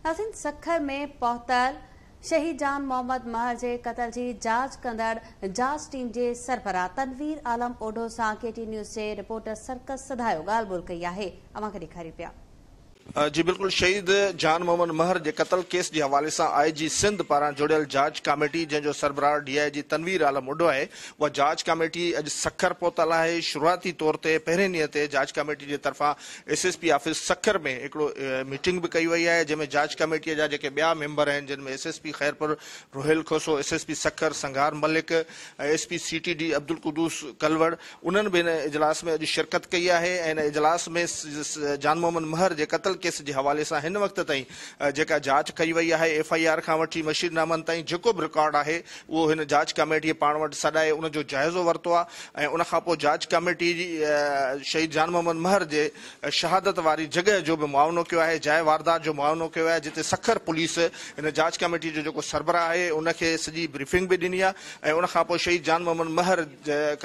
ناظرين سکر ۾ پهتل شهيد جان محمد مهر جي قتل جي جاچ ڪندڙ جاچ ٽيم جي سربراهه تنوير عالم اوڍو سان ڪي ٽي نيوز جي رپورٽر سرڪس سڌايو ڳالهه ٻولهه ڪئي آهي اوهان کي ڏيکاريون پيا. جي بلڪل شهيد جان محمد مهر جي قتل ڪيس جي حوالي سان آء جي سنڌ پاران جوڙيل جاچ ڪاميٽي جنهن جو سربراهه ڊي I جي تنوير عالم اوڍو آهي اها جاچ ڪاميٽي اڄ سکر پهتل آهي شروعاتي طور تي پهرين ڏينهن تي جاچ ڪاميٽي جي طرفان S S P office Sukkur ۾ هڪڙو ميٽنگ به ڪئي وئي آهي جنهن ۾ جاچ ڪميٽي جا جيڪي ٻيا ميمبر آهن جن ۾ S S P Khairpur Rohail Khoso, S S P Sukkur Sanghar Malik ۽ S P C T D Abdul Quddus Kalhoro انهن به هن اجلاس ۾ اڄ شرڪت ڪئي آهي ۽ هن اجلاس ۾ جان محمد مهر جي قتل ڪيس جي حوالي سان هن وقت تائين جيڪا جاچ ڪئي وئي آهي ايف I R کان وٺي مشير نامن تائين جيڪو به رڪارڊ آهي اهو هن جاچ ڪميٽي پاڻ وٽ سڏائي ان جو جائزو ورتو آهي ۽ ان کان پوء جاچ ڪميٽي شهيد جان محمد مهر جي شهادت واري جڳهه جو به معائنو ڪيو آهي، جاء واردات جو معائنو ڪيو آهي، جتي سکر پوليس هن جاچ ڪميٽي جو جيڪو سربراهه آهي ان کي سڄي بريفنگ به ڏني آهي ۽ ان کان پوء شهيد جان محمد مهر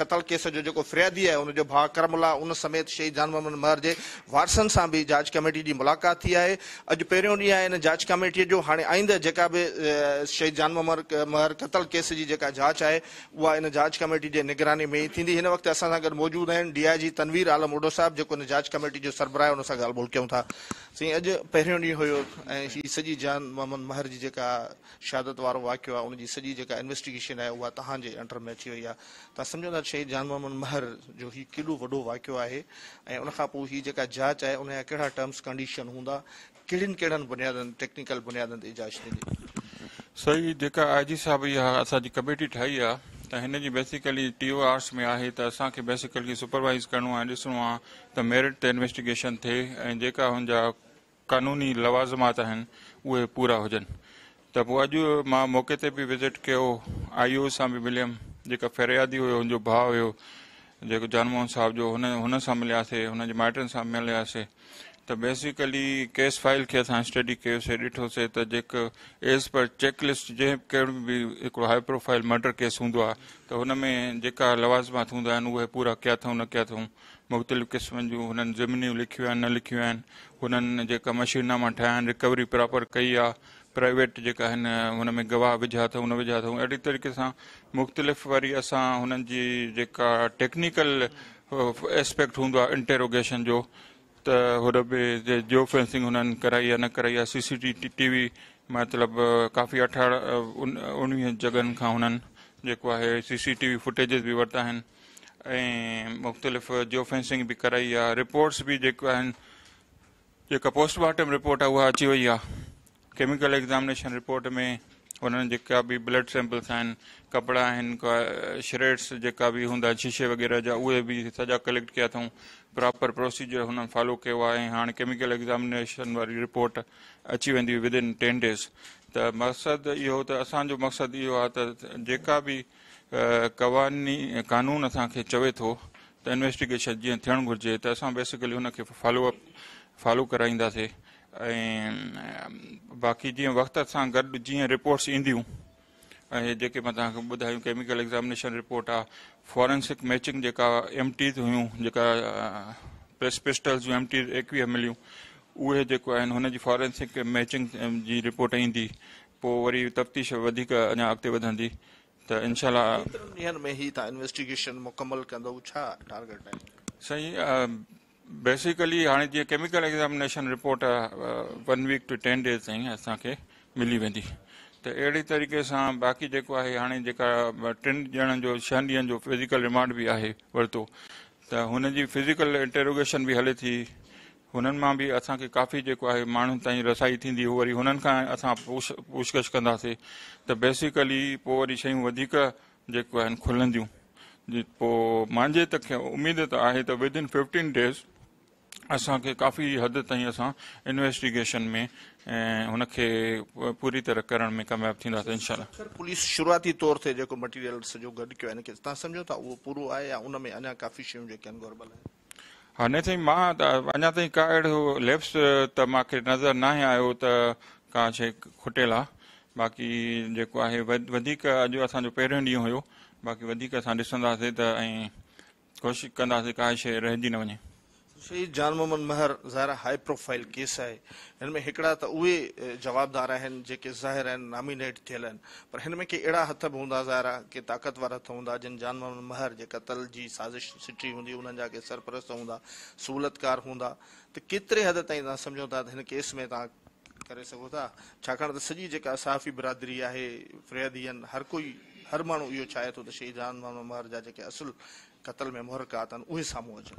قتل ڪيس جو جيڪو فريادي آهي ان جو ڀاء ڪرم الله ان سميت شهيد جان محمد مهر جي وارثن سان به جاچ ڪميٽي جي ملاقات ٿي آهي. اڄ پهريون ڏينهن آهي ان جاچ ڪميٽي جو، هاڻي آئنده جيڪا به شهيد جان محمد مهر قتل ڪيس جي جيڪا جاچ آهي اها ان جاچ ڪميٽي جي نگراني ۾ ئي ٿيندي. هن وقت اسان سان گڏ موجود آهن ڊي I جي تنوير عالم اوڍو صاحب جيڪو ان جاچ ڪميٽي جو سربراهه آهي ان سان ڳالهه ٻولهه ڪيون ٿا. سائين اڄ پهريون ڏينهن هيو ۽ هي سڄي جان محمد مهر جي جيڪا شهادت وارو واقعو آهي ان جي سڄي جيڪا انويسٽيگيشن آهي اها توهان جي انڊر ۾ اچي وئي آهي. توهان سمجهو ٿا شهيد جان محمد مهر جو هي ڪيڏو وڏو واقعو آهي ۽ ان کان پوء هي جيڪا جاچ آهي ان جا ڪهڙا ٽرمس ڪنڊيشن هوندا ڪهڙين ڪهڙن بنيادن ٽيڪنيڪل بنيادن تي جاچ ٿيندي؟ سائين جيڪا آء جي صاحب اها اسان جي ڪميٽي ٺاهي آ ته هن جي بيسيڪلي ٽي او آرس ۾ آهي ته اسان کي بيسيڪلي سپروائيز ڪرڻو آهي ڏسڻو آ ته ميرٽ تي انويسٽيگيشن ٿئي ۽ جيڪا هن جا قانوني لوازمات آهن اهي پورا هجن ته پوء اڄ مان موقعي تي به وزٽ ڪيو آئي او سان به مليم جيڪا فريادي هيو هن جو ڀاء هيو جيڪو جان محمد صاحب جو هن هن سان ملياسي هن جي مائٽن سان ملياسي ته بيسيڪلي ڪيس فائل کي اسان اسٽڊي ڪيوسي ڏٺوسي ته جيڪو ايز پر چيڪ لسٽ جنهن ڪهڙو به هڪڙو هائي پروفائل مرڊر ڪيس هوندو آهي ته هن ۾ جيڪا لوازمات هوندا آهن اهي پورا ڪيا اٿئون نه ڪيا اٿئون مختلف قسمن جون هنن ضمنيون لکيون آهن نه لکيون آهن هنن جيڪا مشين ناما ٺاهيا آهن رڪوري پراپر ڪئي آهي پرائيويٽ جيڪا آهن هن ۾ گواهه وجها اٿئون نه وجها اٿئون اهڙي طريقي سان مختلف وري اسان هنن جي جيڪا ٽيڪنيڪل اسپيڪٽ هوندو آهي انٽيروگيشن جو ته هن ۾ جيو فينسنگ هنن ڪرائي آهي نه ڪرائي آهي سي سي ٽي وي مطلب ڪافي اٺارهه اڻويهه جڳهن کان هنن جيڪو آهي سي سي ٽي وي فوٽيجز به ورتا آهن ۽ مختلف جيو فينسنگ به ڪرائي آهي رپورٽس به جيڪو آهن جيڪا پوسٽ مارٽم رپورٽ آهي اها اچي وئي آهي ڪيميڪل ايگزامنيشن رپورٽ ۾ انهن جيڪا به بلڊ سيمپلس آهن ڪپڙا آهن شريڊس جيڪا به هوندا آهن شيشي وغيره جا اهي به سڄا ڪليڪٽ ڪيا اٿئون پراپر پروسيجر هنن فالو ڪيو آهي ۽ هاڻي ڪيميڪل ايگزامنيشن واري رپورٽ اچي ويندي ود ان 10 ڊيز ته مقصد اهو ته اسان جو مقصد اهو آهي ته جيڪا به قواني قانون اسان کي چوي ٿو ته انويسٽيگيشن جيئن ٿيڻ گهرجي ته اسان بيسيڪلي ان کي فالو اپ فالو ڪرائينداسي ۽ باقي جيئن وقت سان گڏ جيئن رپورٽس اينديون ۽ جيڪي مان توهان کي ٻڌايون ڪيميڪل ايگزامينيشن رپورٽ آ فورنسڪ ميچنگ جيڪا ايم ٽيز هيون جيڪا پريس پسٽلز جون ايم ٽيز 21 مليون اهي جيڪو آهن هن جي فورنسڪ ميچنگ جي رپورٽ ايندي پوء وري تفتيش وڌيڪ اڃا اڳتي وڌندي ته انشاء الله. ڪيترن ڏينهن ۾ هي توهان انويسٽيگيشن مڪمل ڪندؤ ڇا ٽارگيٽ آهي؟ سائين بيسيڪلي هاڻي جيئن chemical examination report one week to 10 days تائين اسان کي ملي ويندي ته اهڙي طريقي سان باقي جيڪو آهي هاڻي جيڪا ٽن ڄڻن جو ڇهن ڏينهن جو فزيڪل رمانڊ به آهي ورتو ته هن جي فزيڪل انٽروگيشن به هلي ٿي هنن مان به اسان کي ڪافي جيڪو آهي ماڻهن تائين رسائي ٿيندي هو وري هنن کان اسان پوڇ ڳڇ ڪنداسي ته بيسيڪلي پوء وري شيون وڌيڪ جيڪو آهن کلنديون پوء مانجي ته اميد ته آهي ته ود ان 15 ڊيز اسان کي ڪافي حد تائين اسان انويسٽيگيشن ۾ هن کي پوري طرح ڪرڻ ۾ ڪامياب ٿينداسين انشاء الله. سکر پوليس شروعاتي طور تي جيڪو مٽيريل سڄو گڏ ڪيو آهي ان کي توهان سمجهو ٿا اهو پورو آهي يا ان ۾ اڃا ڪافي شيون جيڪي آهن گهربل آهن؟ ها نه سائين مان ته اڃا تائين ڪا اهڙو ليپس ته مان کي نظر ناهي آيو ته ڪا شيء کٽيل آ باقي جيڪو آهي وڌيڪ اڄ اسان جو پهريون ڏينهن هيو باقي وڌيڪ اسان ڏسنداسين ته ۽ ڪوشش ڪنداسين ڪا شيء رهجي نه وڃي. شهيد جان محمد مهر ظاهر آهي هاء پروفائيل ڪيس آهي، هن ۾ هڪڙا ته اهي جوابدار آهن جيڪي ظاهر آهن نامينيٽ ٿيل آهن پر هن ۾ ڪي اهڙا هٿ به هوندا ظاهر آهي ڪي طاقتور هٿ هوندا جن جان محمد مهر جي قتل جي سازش سٽي هوندي، انهن جا ڪي سرپرست هوندا، سهولتڪار هوندا ته ڪيتري حد تائين توهان سمجهو ٿا ته هن ڪيس ۾ توهان ڪري سگهو ٿا ڇاڪاڻ ته سڄي جيڪا صحافي برادري آهي فريادي آهن هر ڪوئي هر ماڻهو اهو چاهي ٿو ته شهيد جان محمد مهر جا جيڪي اصل قتل ۾ محرڪات آهن اهي سامهون اچن.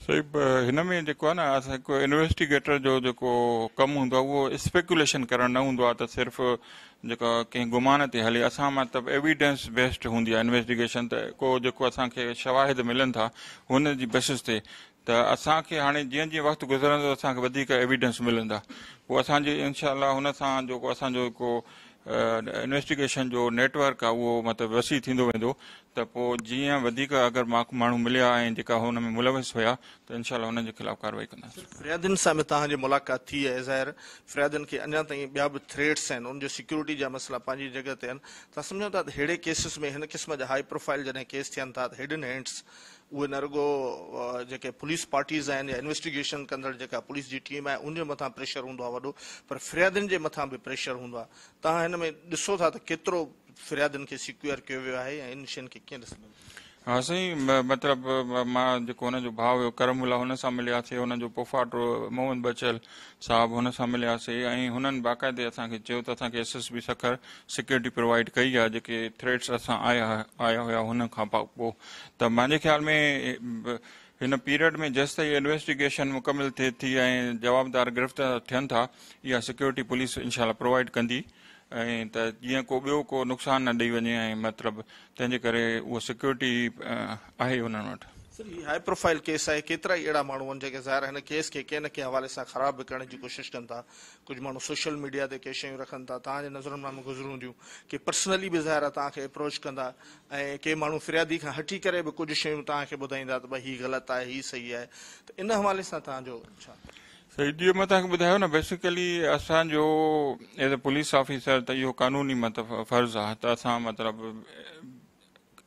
صاحب هن ۾ جيڪو آهي نه اسان هڪ انويسٽيگيٽر جو جيڪو ڪم هوندو آهي اهو اسپيڪوليشن ڪرڻ نه هوندو آهي ته صرف جيڪا ڪنهن گمان تي هلي اسان مطلب ايويڊنس بيسڊ هوندي آهي انويسٽيگيشن ته ڪو جيڪو اسان کي شواهد ملن ٿا هن جي بيسس تي ته اسان کي هاڻي جيئن جيئن وقت گذرندو اسان کي وڌيڪ ايويڊنس ملندا پوء اسان جي انشاء الله هن سان جيڪو اسان جو هڪ انويسٽيگيشن جو نيٽ ورڪ آهي اهو مطلب وسيع ٿيندو ويندو ته پوء جيئن وڌيڪ اگر ماڻهو مليا ۽ جيڪا هن ۾ ملوث هيا ته انشاء الله انهن جي خلاف ڪارروائي ڪنداسين. فريادين سان به توهان جي ملاقات ٿي آهي ظاهر فريادين کي اڃا تائين ٻيا به ٿريٽس آهن ان جو سيڪيورٽي جا مسئلا پنهنجي جڳهه تي آهن توهان سمجهو ٿا ته ههڙي ڪيسز ۾ هن قسم جا هائي پروفائيل جڏهن ڪيس ٿين ٿا ته هيڊن هينڊس اهي نه رڳو جيڪي پوليس پارٽيز آهن يا انويسٽيگيشن ڪندڙ جيڪا پوليس جي ٽيم آهي ان جي مٿان پريشر هوندو آهي وڏو پر فريادين جي مٿان به پريشر هوندو آهي توهان هن ۾ ڏسو ٿا ته ڪيترو فريادين کي سيڪيور ڪيو ويو آهي ۽ ان شين کي ڪيئن ڏسندا آهيو؟ ها سائين مطلب مان جيڪو هن جو ڀاء هيو ڪرم الله هن سان ملياسي هن جو پڦاٽو محمد بچل صاحب هن سان ملياسي ۽ هنن باقاعدي اسان کي چيو ته اسان کي S S P Sukkur security provide ڪئي آهي جيڪي ٿريٽس اسان آيا آيا هيا هن کان پوء ته مانجي خيال ۾ هن پيريڊ ۾ جيستائين انويسٽيگيشن مڪمل ٿئي ٿي ۽ جوابدار گرفتار ٿين ٿا اها سيڪيورٽي پوليس انشاء الله پرووائيڊ ڪندي ۽ ته جيئن ڪو ٻيو ڪو نقصان نه ڏئي وڃي ۽ مطلب تنهن جي ڪري اها سيڪيورٽي آهي انهن وٽ. سر هي هاء پروفائيل ڪيس آهي ڪيترائي اهڙا ماڻهو آهن جيڪي ظاهر هن ڪيس کي ڪنهن نه ڪنهن حوالي سان خراب به ڪرڻ جي ڪوشش ڪن ٿا ڪجهه ماڻهو سوشل ميڊيا تي ڪي شيون رکن ٿا توهان جي نظرن مان به گذريون هونديون ڪي پرسنلي به ظاهر آهي توهان کي اپروچ ڪندا ۽ ڪي ماڻهو فريادي کان هٽي ڪري به ڪجهه شيون توهان کي ٻڌائيندا ته ڀئي هي غلط آهي هي صحيح آهي ته ان حوالي سان توهان جو ڇا سعيد جي مان توهان کي ٻڌايو نه بيسيڪلي اسان جو ايز اي پوليس آفيسر ته اهو قانوني مطلب فرض آهي ته اسان مطلب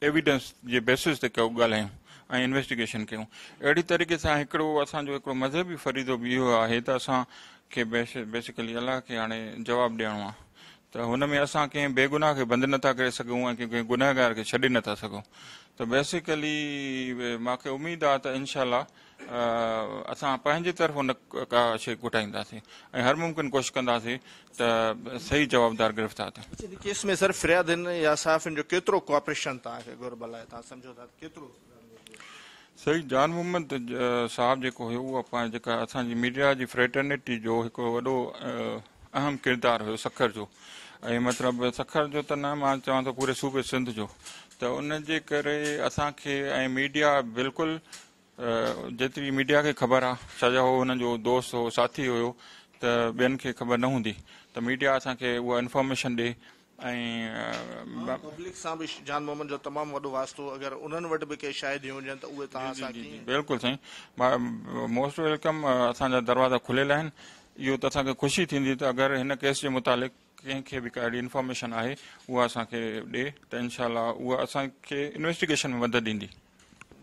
ايويڊنس جي بيسس تي ڪو ڳالهايون ۽ انويسٽيگيشن ڪيون اهڙي طريقي سان هڪڙو اسان جو هڪڙو مذهبي فريضو به اهو آهي ته اسان کي بيسيڪلي الله کي هاڻي جواب ڏيڻو آهي ته هن ۾ اسان ڪنهن بيگناهه کي بند نٿا ڪري سگهون ۽ ڪنهن گنهگار کي ڇڏي نٿا سگهون ته بيسيڪلي مانکي اميد آهي ته انشاء الله اسان پنهنجي طرفون نه ڪا شيء گهٽائينداسين ۽ هر ممڪن ڪوشش ڪنداسين ته صحيح جوابدار گرفتار ٿين. اڇا هن ڪيس ۾ سر فريادين يا صحافين جو ڪيترو ڪوآپريشن توهان کي گهربل آهي توهان سمجهو ٿا ته ڪيترو گهربل آهي؟ سيد جان محمد صاحب جيڪو هيو اهو پنهنجي جيڪا اسان جي ميڊيا جي فريٽرنٽي جو هڪ وڏو اهم ڪردار هيو سکر جو ۽ مطلب سکر جو ته نه مان چوان ٿو پوري صوبي سنڌ جو ته ان جي ڪري اسان کي ۽ ميڊيا بلڪل جيتري ميڊيا کي خبر آ ڇا جو هو هنن جو دوست هو ساٿي هيو ته ٻين کي خبر نه هوندي ته ميڊيا اسان کي اها انفارميشن ڏي ۽ عام پبلڪ سان به جان محمد جو تمام وڏو واسطو هو اگر انهن وٽ به ڪي شاهديون هجن ته اهي توهان سان ڪيئن. بلڪل سائين موسٽ welcome اسان جا دروازا کليل آهن اهو ته اسان کي خوشي ٿيندي ته اگر هن ڪيس جي متعلق ڪنهن کي به ڪا اهڙي انفارميشن آهي اها اسان کي ڏي ته انشاء الله اها اسان کي انويسٽيگيشن ۾ مدد ڏيندي.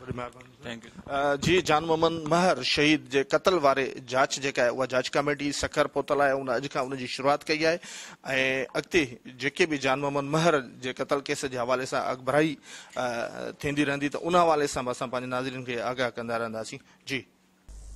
وڏي مهرباني سر. جي جان محمد مهر شهيد جي قتل واري جاچ جيڪا آهي اها جاچ ڪميٽي سکر پهتل آهي ان اڄ کان ان جي شروعات ڪئي آهي ۽ اڳتي جيڪي به جان محمد مهر جي قتل ڪيس جي حوالي سان اڳڀرائي ٿيندي رهندي ته ان حوالي سان به اسان پنهنجي ناظرين کي آگاهه ڪندا رهنداسين جي.